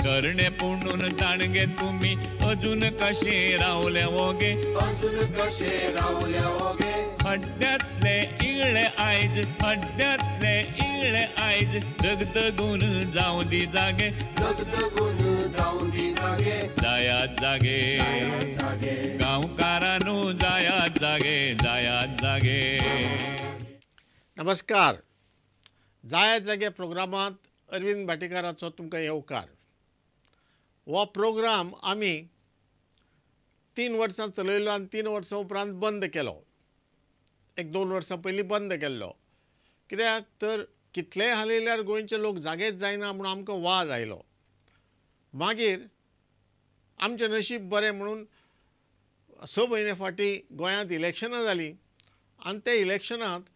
तरणे पुणून ताणगे तुमी अजून कशे रावले वोगे, अजून कशे रावले वोगे। हड्ड्यांतले इगळे आयज, हड्ड्यांतले इगळे आयज दगदगून जावं दी जागे, दगदगून जावं दी जागे। जायात जागे गांवकारानू, जायात जागे, जायात जागे। नमस्कार, जायात जागे प्रोग्रामांत अरविंद भाटीकाराचो तुमकां येवकार। हो प्रोग्राम आमी 3 वर्सां चलयलो आनी 3 वर्सां उपरांत बंद केलो। 1-2 वर्सां पयलीं बंद केल्लो, कित्याक तर कितलेय हालयल्यार गोंयचे लोक जागेच जायना म्हूण आमकां वाज आयलो। मागीर आमचें नशीब बरें म्हणून 6 म्हयने फाटीं गोंयांत इलेक्शनां जालीं आनी ते इलेक्शनांत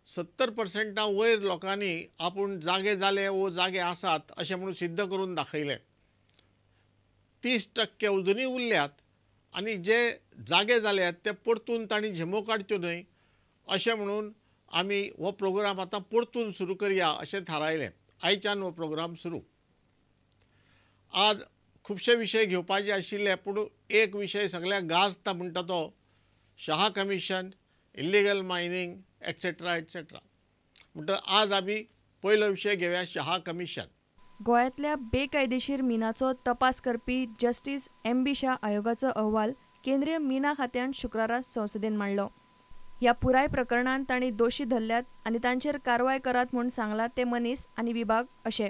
70% वयर लोकांनी आपूण जागे जाले वो जागे आसात अशें म्हणून सिद्ध करून दाखयलें। 30% अजुनूय उरल्यात आनी जे जागे जाल्यात ते परतून तांणी झेमो काडच्यो न्हय अशें म्हणून आमी हो प्रोग्राम आतां परतून सुरू करया अशें थारायलें। आयच्यान हो प्रोग्राम सुरू। आज खुबशे विशय घेवपाचे आशिल्ले, पूण एक विशय सगळ्याक गाजता म्हणटा तो Shah commission, illegal mining, etcetera etcetera. म्हणटा आज आमी पयलो विशय घेवया, शहा कमिशन। गोंयांतल्या बेकायदेशीर मिनाचो तपास करपी जस्टीस एम बी शाह आयोगाचो अहवाल केंद्रीय मिना खात्यान शुक्रारा संसदेन मांडलो। ह्या पुराय प्रकरणांत तांणी दोशी धरल्यात आनी तांचेर कारवाय करात म्हूण सांगला ते मनीस आनी विभाग अशे: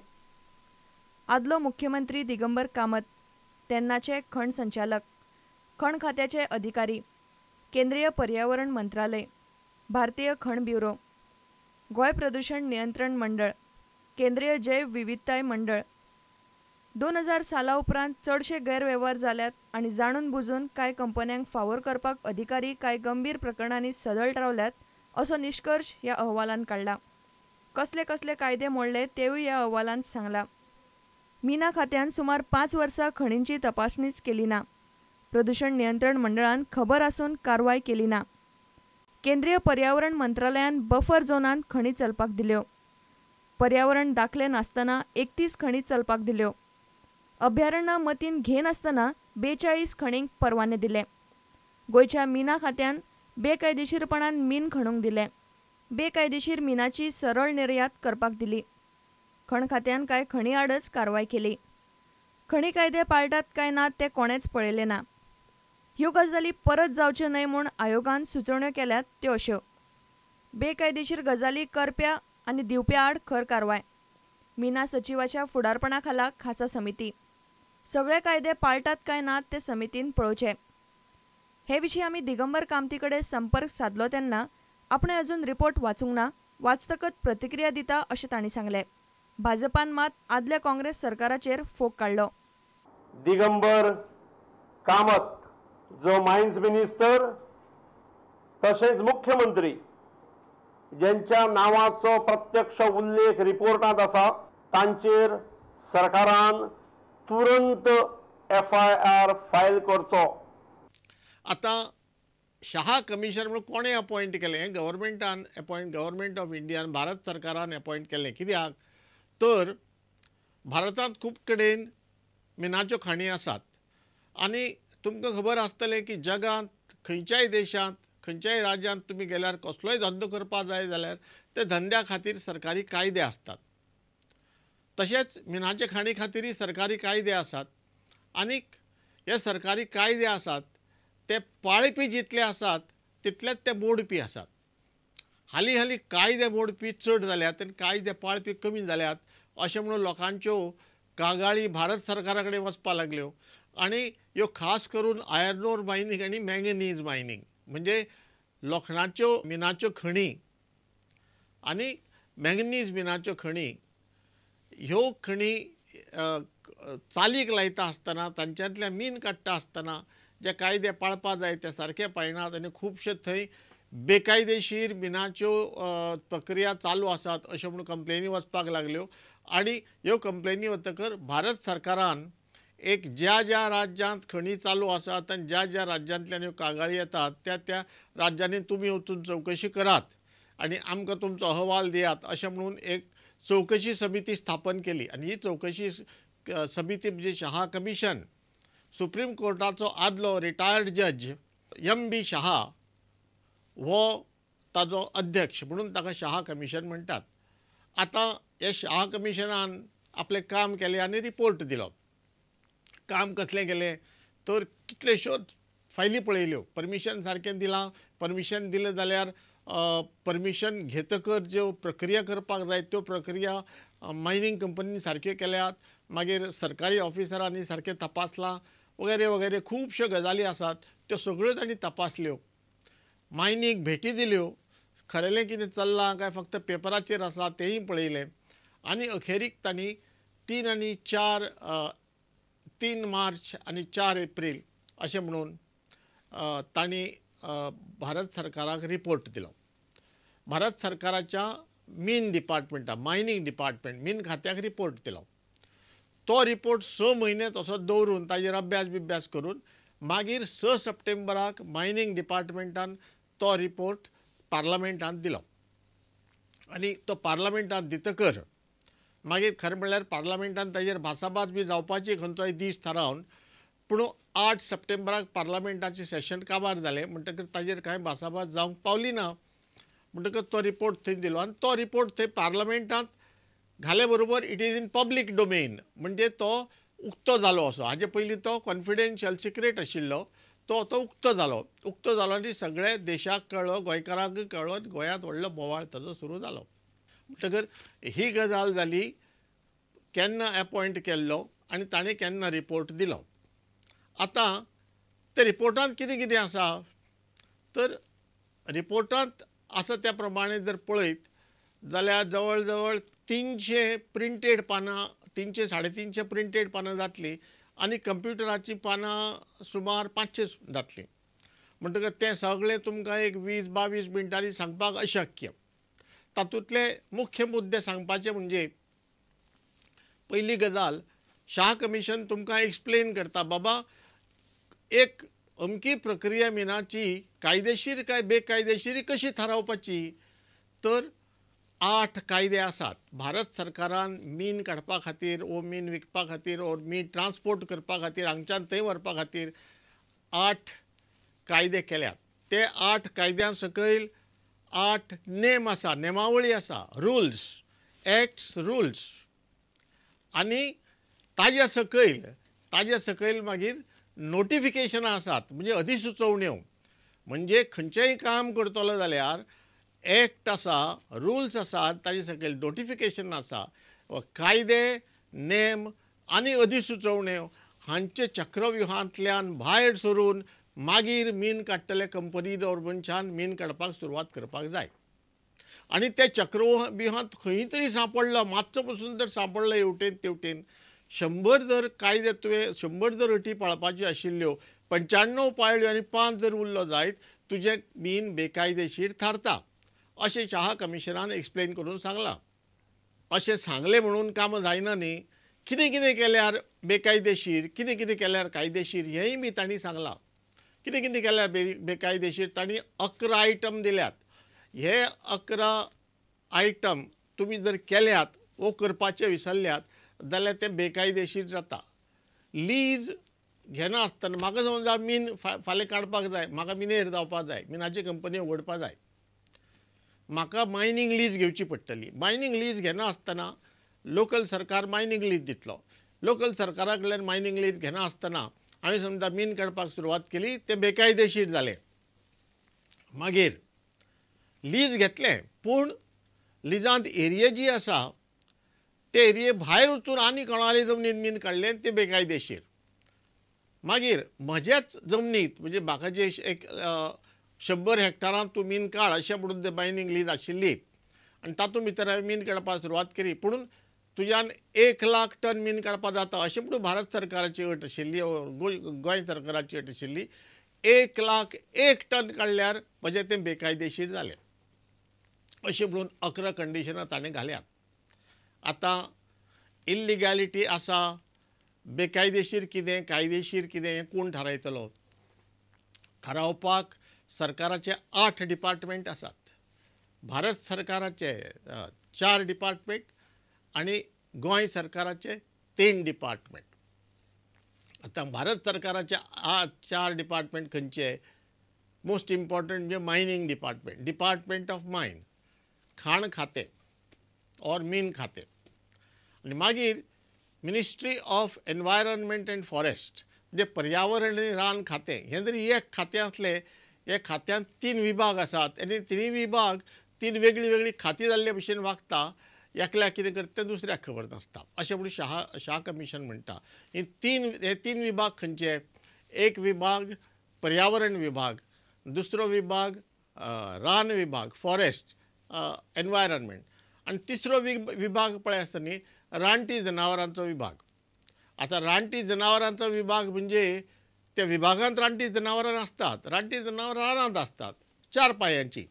आदलो मुख्यमंत्री दिगंबर कामत, तेन्नाचे खण संचालक, खण खात्याचे अधिकारी, केंद्रीय पर्यावरण मंत्रालय, भारतीय खण ब्युरो, गोंय प्रदूषण नियंत्रण मंडळ, केंद्रीय जैव विविधताय मंडळ। 2000 साला उपरांत चडशे गैरवेव्हार जाल्यात आनी जाणून बुजून कांय कंपन्यांक फावोर करपाक अधिकारी कांय गंभीर प्रकरणांनी सदळ रावल्यात असो निश्कर्श ह्या अहवालान काडला। कसले कसले कायदे मोडले तेवूय ह्या अहवालांत सांगला। मिना खात्यान सुमार 5 वर्सां खणींची तपासणीच केली ना। प्रदूषण नियंत्रण मंडळान खबर आसून कारवाय केली ना। केंद्रीय पर्यावरण मंत्रालयान बफर झोनांत खणी चलपाक दिल्यो। पर्यावरण दाखले नासतना 31 खणी चलपाक दिल्यो। अभयारण्यां मतीन घेनासतना 42 खणींक परवाने दिले। गोंयच्या मिना खात्यान बेकायदेशीरपणान मीन खणूंक दिलें। बेकायदेशीर मिनाची सरळ निर्यात करपाक दिली। खण खात्यान कांय खणी आडच कारवाय केली। खणी कायदे पाळटात काय ना ते कोणेच पळयलें ना। ह्यो गजाली परत जावच्यो न्हय म्हूण आयोगान सुचोवण्यो केल्यात त्यो अश्यो: बेकायदेशीर गजाली करप्या आनी दिवप्या आड खर कारवाय, मिना सचिवाच्या फुडारपणा खाला खासा समिती, सगळे कायदे पाळटात काय ना ते समितीन पळोवचे। हे विशीं आमी दिगंबर कामती कडेन संपर्क सादलो तेन्ना आपणे अजून रिपोर्ट वाचूंक ना, वाचतकच प्रतिक्रिया दिता अशें तांणी सांगलें। भाजपान मात आदल्या काँग्रेस सरकाराचेर फोग काडलो। दिगंबर कामत जो मायन्स मिनिस्टर तशेंच मुख्यमंत्री ज्यांच्या नावाचो प्रत्यक्ष उल्लेख रिपोर्टांत आसा तांचेर सरकारान तुरंत FIR file करचो। आतां शहा कमिशन म्हणून कोणें अपॉयंट केलें? गव्हर्मेंटान अपॉयंट, गव्हर्मेंट ऑफ इंडियान, भारत सरकारान अपॉयंट केलें। कित्याक तर भारतांत खूब कडेन मिनाच्यो खाणी आसात आनी तुमकां खबर आसतलें की जगांत खंयच्याय देशांत खंयच्याय राज्यांत तुमी गेल्यार कसलोय धंदो करपाक जाय जाल्यार ते धंद्या खातीर सरकारी कायदे आसतात। तशेंच मिनाचे खाणी खातीरय सरकारी कायदे आसात आनीक हे सरकारी कायदे आसात ते पाळपी जितले आसात तितलेच ते मोडपी आसात। हालीं हालीं कायदे मोडपी चड जाल्यात आनी कायदे पाळपी कमी जाल्यात अशें म्हणून लोकांच्यो कागाळी भारत सरकारा कडेन वचपाक लागल्यो आनी ह्यो खास करून आयर्न ओर मायनींग आनी मँगनीज मायनींग म्हणजे लोखणाच्यो मिनाच्यो खणी आनी मँगनीज मिनाच्यो खणी ह्यो खणी चालीक लायता आसतना तांच्यांतल्यान मीन काडटा आसतना जे कायदे पाळपा जाय ते सारके पाळनात आनी खुबशे थंय बेकायदेशीर मिनाच्यो प्रक्रिया चालू आसात अशें म्हणून कंप्लेनी वचपाक लागल्यो आनी ह्यो कंप्लेनी वतकर भारत सरकारान एक ज्या ज्या राज्यांत खणी चालू आसात आनी ज्या ज्या राज्यांतल्यान ह्यो कागाळी येतात त्या त्या राज्यांनी तुमी वचून चवकशी करात आनी आमकां तुमचो अहवाल दियात अशें म्हणून एक चवकशी समिती स्थापन केली आनी ही चवकशी समिती म्हणजे शहा कमिशन, सुप्रीम कोर्टाचो आदलो रिटायर्ड जज एम बी शहा हो ताजो अध्यक्ष म्हणून ताका शहा कमिशन म्हणटात. आतां हे शहा कमिशनान आपलें काम केलें आनी रिपोर्ट दिलो. काम कसलें केलें तर कितल्योश्योच फायली पळयल्यो, परमिशन सारकें दिलां, परमिशन दिलें जाल्यार परमिशन घेतकर ज्यो प्रक्रिया करपाक जाय त्यो प्रक्रिया मायनींग कंपनीन सारक्यो केल्यात, मागीर सरकारी ऑफिसरांनी सारकें तपासलां वगैरे वगैरे खुबश्यो गजाली आसात त्यो सगळ्यो तांणी तपासल्यो, मायनीक भेटी दिल्यो, खरेलें कितें चल्लां काय फक्त पेपराचेर आसा तेंय पळयलें आनी अखेरीक तांणी 3 मार्च आनी 4 एप्रील अशें म्हणून तांणी भारत सरकाराक रिपोर्ट दिलो. भारत सरकाराच्या मीन डिपार्टमेंटा, मायनींग डिपार्टमेंट, मीन खात्याक रिपोर्ट दिलो. तो रिपोर्ट 6 म्हयने तसोच दवरून ताजेर अभ्यास बिभ्यास करून मागीर 6 सप्टेंबराक मायनींग डिपार्टमेंटान तो रिपोर्ट पार्लमेंटांत दिलो आनी तो पार्लमेंटांत दितकर मागीर खरें म्हणल्यार पार्लमेंटान ताजेर भासाभास बी जावपाची खंयचोय दीस थारावन, पूण 8 सप्टेंबराक पार्लमेंटाचें सेशन काबार जालें म्हणटकीर ताजेर कांय भासाभास जावंक पावली ना, म्हणटकच तो रिपोर्ट थंय दिलो आनी तो रिपोर्ट थंय पार्लमेंटांत घाले बरोबर it is in public domain, म्हणजे तो उक्तो जालो असो. हाजे पयलीं तो कॉन्फिडेन्शियल सिक्रेट आशिल्लो, तो आतां उक्तो जालो. उक्तो जालो आनी सगळे देशाक कळ्ळो, गोंयकारांक कळ्ळो, गोंयांत व्हडलो बोवाळ ताजो सुरू जालो. म्हणटकर ही गजाल जाली केन्ना एपॉयंट केल्लो आनी ताणें केन्ना रिपोर्ट दिलो. आतां ते रिपोर्टांत कितें कितें आसा तर रिपोर्टांत आसा त्या प्रमाणे जर पळयत जाल्यार जवळ जवळ 300 प्रिंटेड पानां, 300 350 प्रिंटेड पानां जातलीं आनी कंप्युटराचीं पानां सुमार 500 जातलीं. म्हणटकच तें सगळें तुमकां एक 20-22 मिनटांनी सांगपाक अशक्य. तातूंतले मुख्य मुद्दे सांगपाचे म्हणजे पयली गजाल, शाह कमिशन तुमकां एक्सप्लेन करता बाबा एक अमकी प्रक्रिया मिनाची कायदेशीर काय बेकायदेशीर कशी थारावपाची. तर 8 कायदे आसात भारत सरकारान मीन काडपा खातीर ओ मीन विकपा खातीर ओ मीन ट्रान्सपोर्ट करपा खातीर हांगच्यान थंय व्हरपा खातीर 8 कायदे केल्यात. ते 8 कायद्यां सकयल 8 नेम आसा, नेमावळी आसा, रुल्स, एक्ट्स, रुल्स आनी ताज्या सकयल मागीर नोटिफिकेशनां आसात, म्हणजे अधिसुचोवण्यो. म्हणजे खंयचेंय काम करतलो जाल्यार एक्ट आसा, रुल्स आसात, ताजे सकयल नोटिफिकेशन आसा, कायदे, नेम आनी अधिसुचोवण्यो हांचे चक्रव्युहांतल्यान भायर सरून मागीर मीन काडटले कंपनी ओर मनशान मीन काडपाक सुरवात करपाक जाय. आनी त्या चक्रव्युहांत खंय तरी सांपडलो, मातसो पसून जर सांपडलो हेवटेन तेवटेन, 100 जर कायदे तुवें 100 जर अटी पाळपाच्यो आशिल्ल्यो 95 पाळ्यो आनी 5 जर उरलो जायत तुजें मीन बेकायदेशीर थारता अशें शाह कमिशनान एक्सप्लेन करून सांगलां. अशें सांगलें म्हणून कामां जायना न्ही, कितें कितें केल्यार बेकायदेशीर, कितें कितें केल्यार कायदेशीर हेंय बी तांणी सांगलां. कितें कितें केल्यार बेकायदेशीर तांणी 11 आयटम दिल्यात. हे 11 आयटम तुमी जर केल्यात वो करपाचे विसरल्यात जाल्यार तें बेकायदेशीर जाता. लीज घेना आसतना म्हाका समजा मीन फाल्यां काडपाक जाय, म्हाका मिनेर जावपाक जाय, मिनाची कंपनी उगडपाक जाय, म्हाका मायनींग लीज घेवची पडटली. मायनींग लीज घेना आसतना लोकल सरकार मायनींग लीज दितलो. लोकल सरकारा कडल्यान मायनींग लीज घेना आसतना हांवें समजा मीन काडपाक सुरवात केली, तें बेकायदेशीर जालें. मागीर लीज घेतलें पूण लिजांत एरिया जी आसा ते एरिये भायर वचून आनी कोणाले जमनीत मीन काडलें तें बेकायदेशीर. मागीर म्हज्याच जमनीत म्हणजे म्हाका जे एक 100 हेक्टरांत तूं मीन काड अशें म्हणून ते मायनींग लीज आशिल्ली आनी तातूंत भितर हांवें मीन काडपाक सुरवात केली, पूण तुज्यान 1 लाख टन मीन काडपाक जाता अशें म्हणून भारत सरकाराची अट आशिल्ली, गोंय सरकाराची अट आशिल्ली. 1 लाख 1 टन काडल्यार म्हजें तें बेकायदेशीर जालें अशें म्हणून 11 कंडिशनां ताणें घाल्यात. आतां इल्लिगॅलिटी आसा, बेकायदेशीर कितें कायदेशीर कितें हें कोण थारायतलो? थारावपाक सरकाराचे 8 डिपार्टमेंट आसात, भारत सरकाराचे 4 डिपार्टमेंट आनी गोंय सरकाराचे तीन डिपार्टमेंट. आतां भारत सरकाराचे 4 डिपार्टमेंट खंयचे? मोस्ट इम्पॉर्टंट म्हणजे mining department, department of mine, खाण खातें ऑर मीन खातें, आनी मागीर ministry of environment and forest म्हणजे पर्यावरण आनी रान खातें. हें जरी एक खातें आसलें, हे खात्यांत 3 विभाग आसात आनी 3 विभाग 3 वेगळीं वेगळीं खातीं जाल्ले भशेन वागता. एकल्याक कितें करता तें दुसऱ्याक खबर नासता, अशें म्हणून शाह कमिशन म्हणटा. हे 3 विभाग खंयचे? एक विभाग पर्यावरण विभाग, दुसरो विभाग रान विभाग फॉरेस्ट एनवायरमेंट, आनी तिसरो विभाग पळय आसता न्ही रानटी जनावरांचो विभाग. आतां रानटी जनावरांचो विभाग म्हणजे त्या विभागांत रानटी जनावरां आसतात, रानटी जनावरां रानांत आसतात, 4 पांयांची.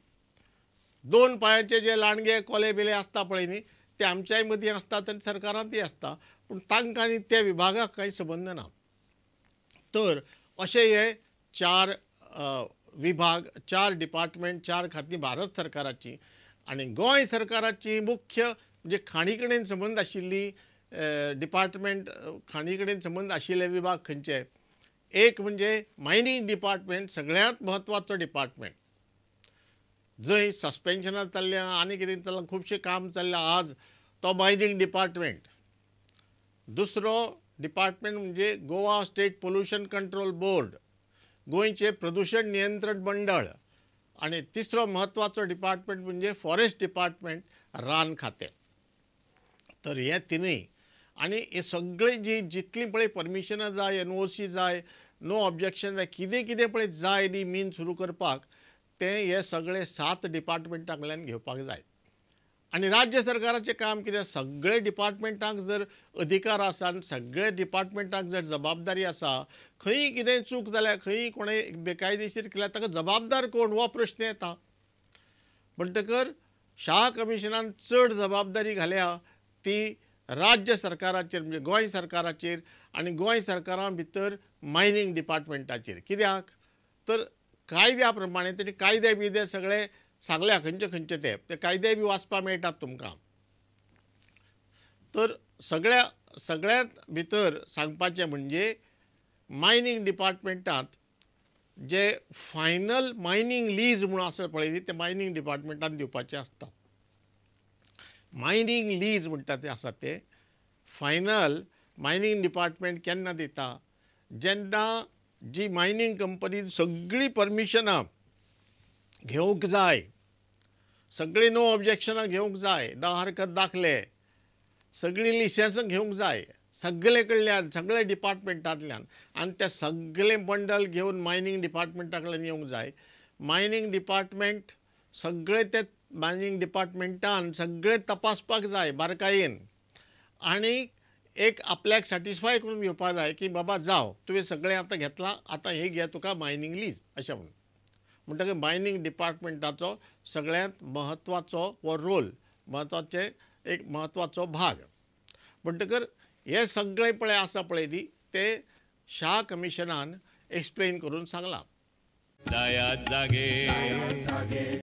2 पांयांचे जे लांडगे कोले बिले आसता पळय न्ही ते आमच्याय मदीं आसतात आनी सरकारांतय आसता, पूण तांकां आनी त्या विभागाक कांय संबंद ना. तर अशे हे 4 विभाग, 4 डिपार्टमेंट, 4 खातीं भारत सरकाराची. आनी गोंय सरकाराची मुख्य म्हणजे खाणी कडेन संबंद आशिल्ली डिपार्टमेंट, खाणी कडेन संबंद आशिल्ले विभाग खंयचे? एक म्हणजे मायनींग डिपार्टमेंट, सगळ्यांत म्हत्वाचो डिपार्टमेंट, जंय सस्पेन्शनां चल्ल्या आनी कितें चल्लां, खुबशें काम चल्लां आज, तो मायनींग डिपार्टमेंट. दुसरो डिपार्टमेंट म्हणजे Goa state pollution control board, गोंयचें प्रदूशण नियंत्रण मंडळ. आनी तिसरो म्हत्वाचो डिपार्टमेंट म्हणजे फॉरेस्ट डिपार्टमेंट, रान खातें. तर हे तिनूय आनी हे सगळे जी जितलीं पळय परमिशनां जाय, NOC जाय, नो ऑब्जेक्शन जाय, कितें कितें पळय जाय न्ही मीन सुरू करपाक, तें हे सगळे 7 डिपार्टमेंटां कडल्यान घेवपाक जाय. आनी राज्य सरकाराचें काम कितें? सगळे डिपार्टमेंटांक जर अधिकार आसा आनी सगळे डिपार्टमेंटांक जर जबाबदारी आसा, खंय कितें चूक जाल्यार, खंय कोणें बेकायदेशीर केल्यार ताका जबाबदार कोण हो प्रश्न येता. म्हणटकर शाह कमिशनान चड जबाबदारी घाल्या ती राज्य सरकाराचेर म्हणजे गोंय सरकाराचेर, आनी गोंय सरकारा भितर मायनींग डिपार्टमेंटाचेर. कित्याक तर कायद्या प्रमाणे तेणी कायदे बियदे सगळे सांगल्या, खंयचे खंयचे ते कायदे बी वाचपाक मेळटात तुमकां. तर सगळ्यांत भितर सांगपाचें म्हणजे मायनींग डिपार्टमेंटांत जे फायनल मायनींग लीज म्हणून आसा पळय न्ही, ते मायनींग डिपार्टमेंटान दिवपाचें आसता. मायनींग लीज म्हणटा तें आसा ते फायनल मायनींग डिपार्टमेंट केन्ना दिता? जेन्ना जी मायनींग कंपनी सगळीं परमिशनां घेवंक जाय, सगळीं नो ऑब्जेक्शनां घेवंक जाय, ना हरकत दाखले, सगळीं लिसेंसां घेवंक जाय सगळे कडल्यान, सगळे डिपार्टमेंटांतल्यान, आनी ते सगळें बंडल घेवन मायनींग डिपार्टमेंटा कडल्यान येवंक जाय. मायनींग डिपार्टमेंट सगळें ते मायनींग डिपार्टमेंटान सगळें तपासपाक जाय बारकायेन, आनी एक आपल्याक सॅटिस्फाय करून घेवपाक जाय की बाबा जावं तुवें सगळें आतां घेतलां, आतां हें घे तुका मायनींग लीज, अशें म्हणून. म्हणटकीर मायनींग डिपार्टमेंटाचो सगळ्यांत म्हत्वाचो हो रोल, म्हत्वाचें एक म्हत्वाचो भाग. म्हणटकर हे सगळें पळय आसा पळय न्ही ते शाह कमिशनान एक्सप्लेन करून सांगलां. जायात जागे.